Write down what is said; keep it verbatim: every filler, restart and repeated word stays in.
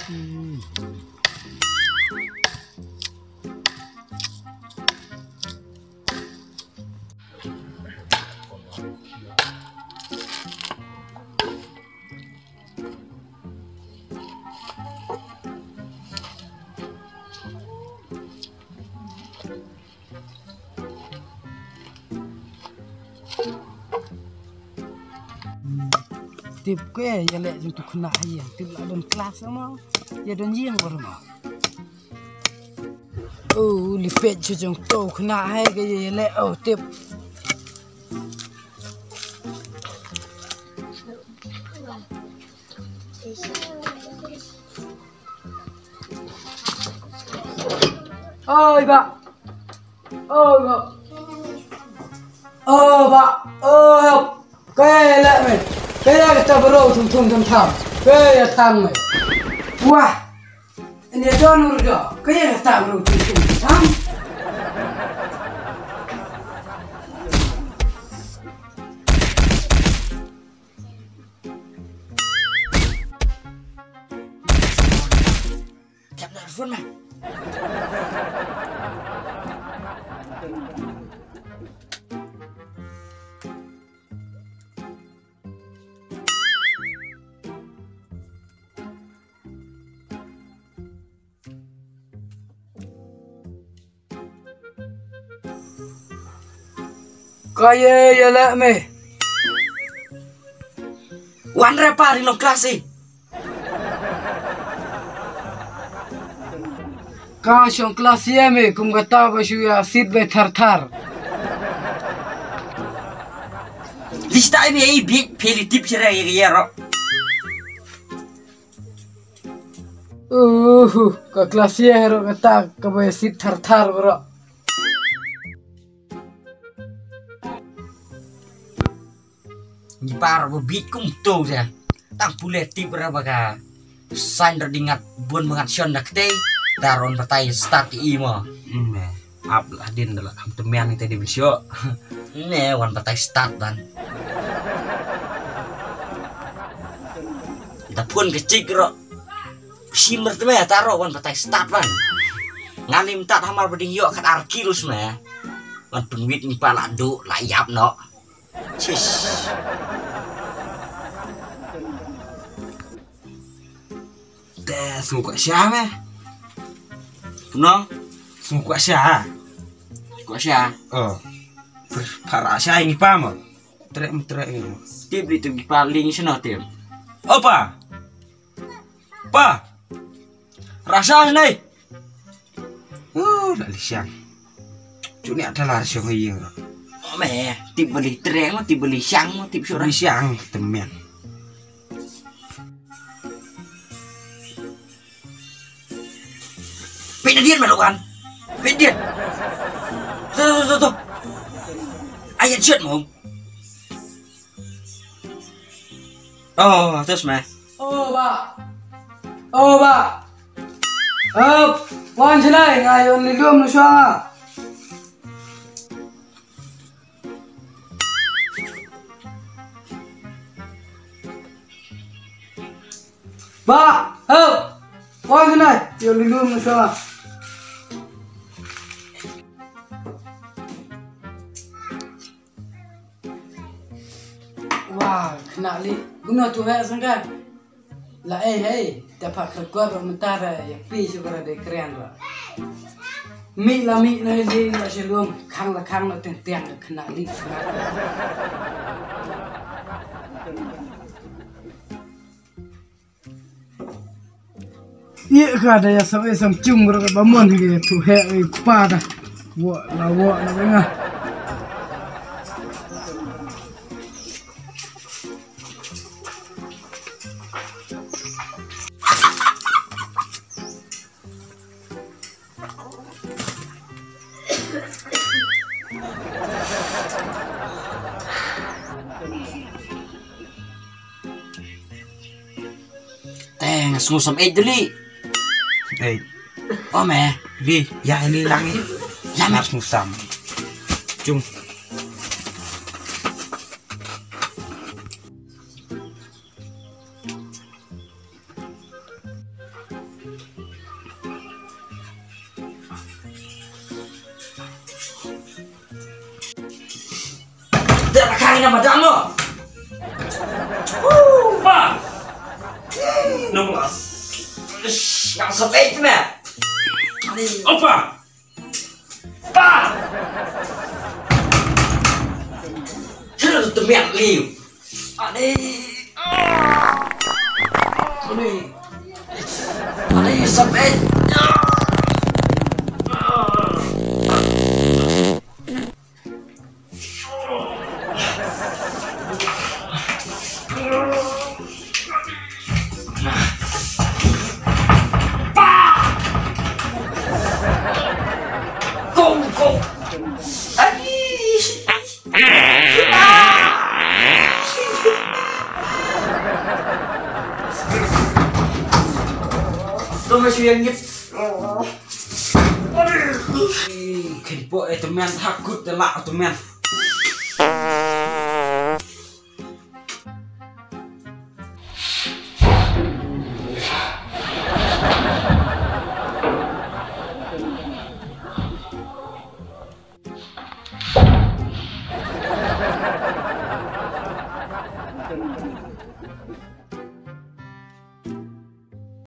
Tip ke ya le jong tu kena aye. Tip la don kelas mo. Ya don yin baru mo. Oh, lipet jong tu kena hai ke ya le oh tip. Oi ba. Oi ba. Oh ba. Oh help. Kaya la me. Kaya kita bro thum thum thum tham. Kaya thang me. Wah. Ini don urdo. Kaya kita bro thum thum thum tham. Jap na phone ma. Kaye ya le me. Wan re pa ri long kelas i. Ka shong kelas ye me kum kata ba shu ya sit be thar thar. Lista i me i bi peli tip shere ye ro. Uhu, ka kelas ye ro kata ka ba ya sit thar thar bro. Ngi par ba bit kum to ja. Tang pule tip ra ba ka. Sign ra dingat bun bangat shon da kte. Daron batai start i mo. Hmm, eh. Ap lah din da lah. Am temian kita di besok. Ne wan batai start ban. Da pun kecik ro. Simer te me taro wan batai start ban. Ngani mtat hamar ba ding yok kat ar kilo sme. Wan penwit ni pa la du la yap no. Sis. Te sngewkwah sha me. No. Sngewkwah sha. Kwah sha. Oh. Para sha ngi pa mo. Trek mo trek ngi mo. Tip di tu ngi pa ling sno tip. Opa. Pa. Rasa nei. Oh, la li siang. Chu ni ada lar siang ye ro. Me, tip beli trek mo, tip beli siang mo, tip sura. Beli siang temen. Pit na dien ma lawan. Pit dien. Tu tu tu tu. Ayat shit mo. Oh, terus meh. Oh ba. Oh ba. Hop, wan sini ngayon ni lum nu suanga. Ba, hop. Wan sini, yo lulu musa. Wah, kena li. Guna tu hai sangka. La eh hei, dapat ka gor mentara ya pi sukara de keren ba. Mi la mi na li na shalom, khang la khang na teng teng kena li. Ye ka da ya sam e sam chung ro ba mon ge tu he e pa da. Wo la wo na nga. Teng, sngewsam ej deli. Ej. Oh, me. Bi, ya ini lang eh. Ya, me. Sngewsam. Cung. Ina madam mo. Ba. Nong las. Yang sabet me. Ani. Opa. Ba. Terus temiak liu. Ani. Ani. Ani sabet. Go, go. Ai. Toma shu yang ngit. Ken po e temen hakut de la temen.